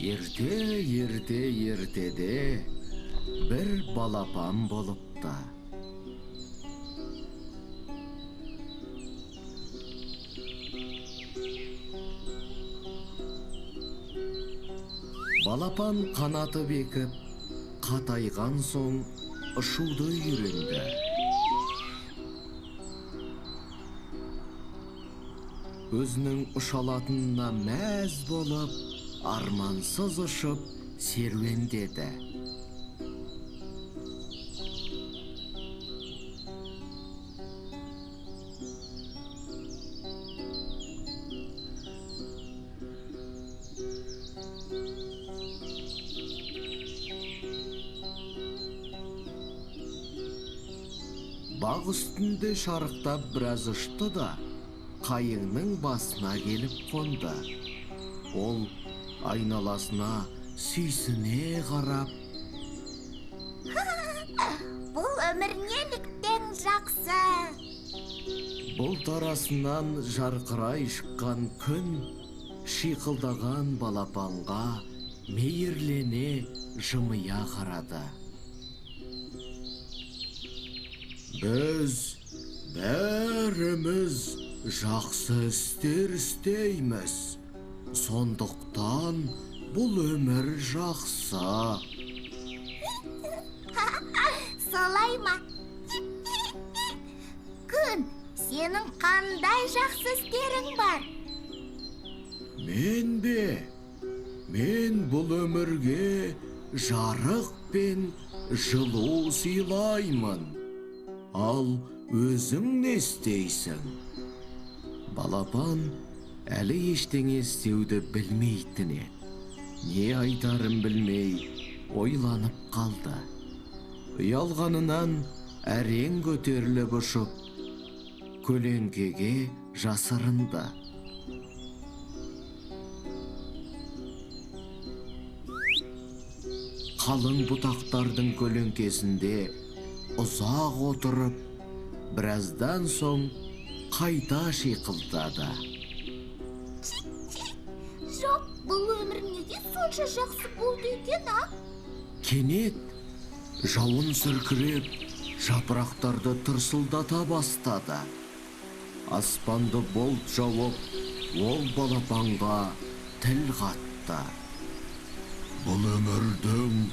Ерте, ерте, ертеде бір балапан болыпты. Балапан қанаты бекіп, қатайған соң ұшуды үйренді. Өзінің ұша алатынына мәз болып, армансыз ұшып серуендеді. Бақ үстінде шарықтап біраз ұшты да, қайыңның басына келіп қонды. Ол айналасына сүйсіне қарап, Бұл өмір неліктен жақсы? Бұлт арасынан жарқырай шыққан күн шиқылдаған балапанға мейірлене жымия қарады. Біз бәріміз жақсы істер істейміз. Сондықтан бұл өмір жақсы. Солай ма? Күн, сенің қандай жақсы істерің бар? Мен бе? Мен бұл өмірге жарық пен жылу сыйлаймын. Ал өзің не істейсің? Балапан әлі ештеңе істеуді білмейтін еді. Не айтарын білмей ойланып қалды. Ұялғанынан әрең көтеріліп ұшып, көлеңкеге жасырынды. Қалың бұтақтардың көлеңкесінде ұзақ отырып, біраздан соң қайта шиқылдады. Жоқ, бұл өмір неге сонша жақсы болды екен, а? Кенет жауын сіркіреп, жапырақтарды тырсылдата бастады. Аспанды бұлт жауып, ол балапанға тіл қатты. Бұл өмірдің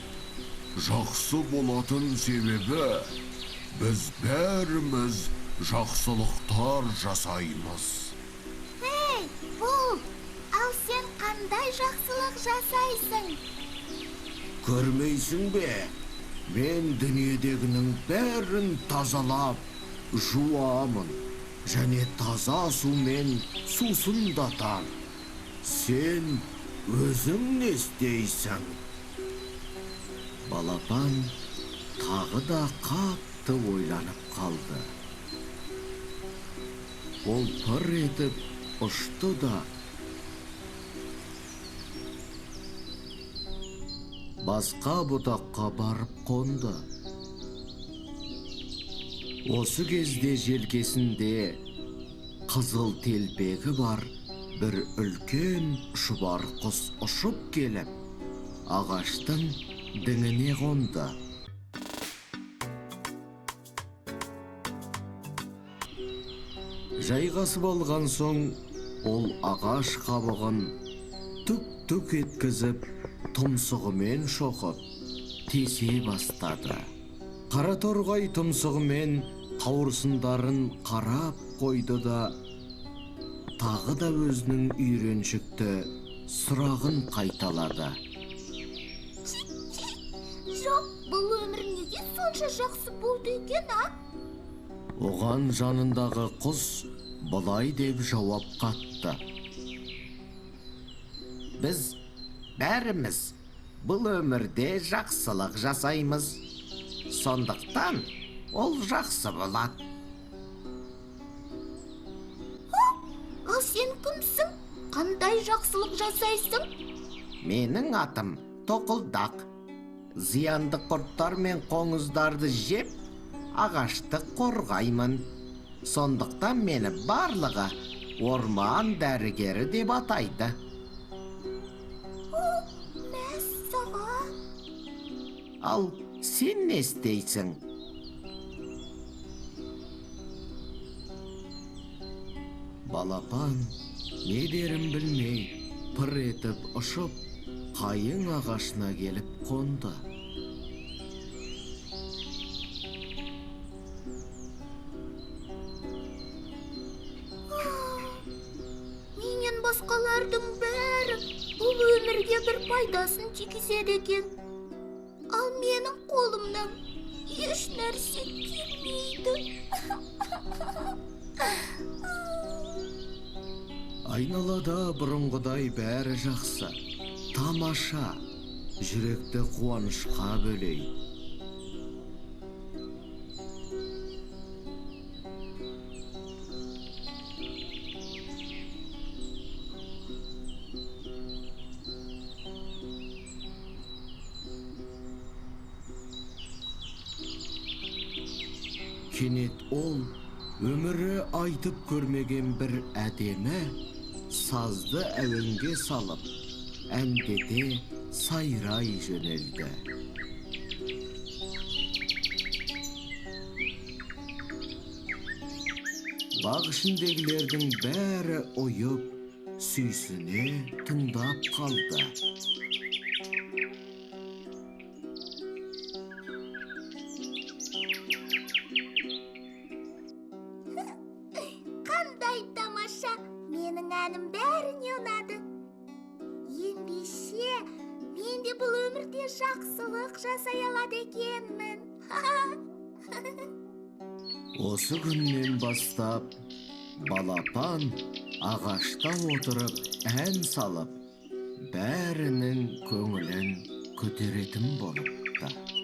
жақсы болатын себебі, біз бәріміз жақсылықтар жасаймыз. Ей, бұлт, ал сен қандай жақсылық жасайсың? Көрмейсің бе? Мен дүниедегінің бәрін тазалап, жуамын және таза сумен сусындатам. Сен өзің не істейсің? Балапан тағы да қатты ойланып қалды. Ол пыр етіп ұшты да басқа бұтаққа барып қонды. Осы кезде желкесінде қызыл телпегі бар бір үлкен шұбар құс ұшып келіп, ағаштың діңіне қонды. Жайғасып алған соң, ол ағаш қабығын түк-түк еткізіп, тұмсығымен шоқып, тесе бастады. Қара торғай тұмсығымен қауырсындарын қарап қойды да, тағы да өзінің үйреншікті сұрағын қайталады. Жоқ, бұл өмір неге сонша жақсы болды екен, а? Оған жанындағы құс былай деп жауап қатты. Біз бәріміз бұл өмірде жақсылық жасаймыз. Сондықтан ол жақсы болады. Ал сен кімсің? Қандай жақсылық жасайсың? Менің атым Тоқылдақ. Зиянды құрттар мен қоңыздарды жеп, ағашты қорғаймын. Сондықтан мені барлығы орман дәрігері деп атайды. Ал сен не істейсің? Балапан не дерін білмей, пыр етіп ұшып, қайың ағашына келіп қонды. Менен басқалардың бәрі бұл өмірге бір пайдасын тигізеді екен. Ал менің қолымнан еш нәрсе келмейді. Айналада бұрынғыдай бәрі жақсы, тамаша, жүректі қуанышқа бөлейді. Кенет ол өмірі айтып көрмеген бір әдемі сазды әуенге салып, әндете сайрай жөнелді. Бақ ішіндегілердің бәрі ұйып, сүйсіне тыңдап қалды. Қандай тамаша! Менің әнім бәріне ұнады. Ендеше, мен де бұл өмірде жақсылық жасай алады екенмін. Осы күннен бастап балапан ағашта отырып ән салып, бәрінің көңілін көтеретін болыпты.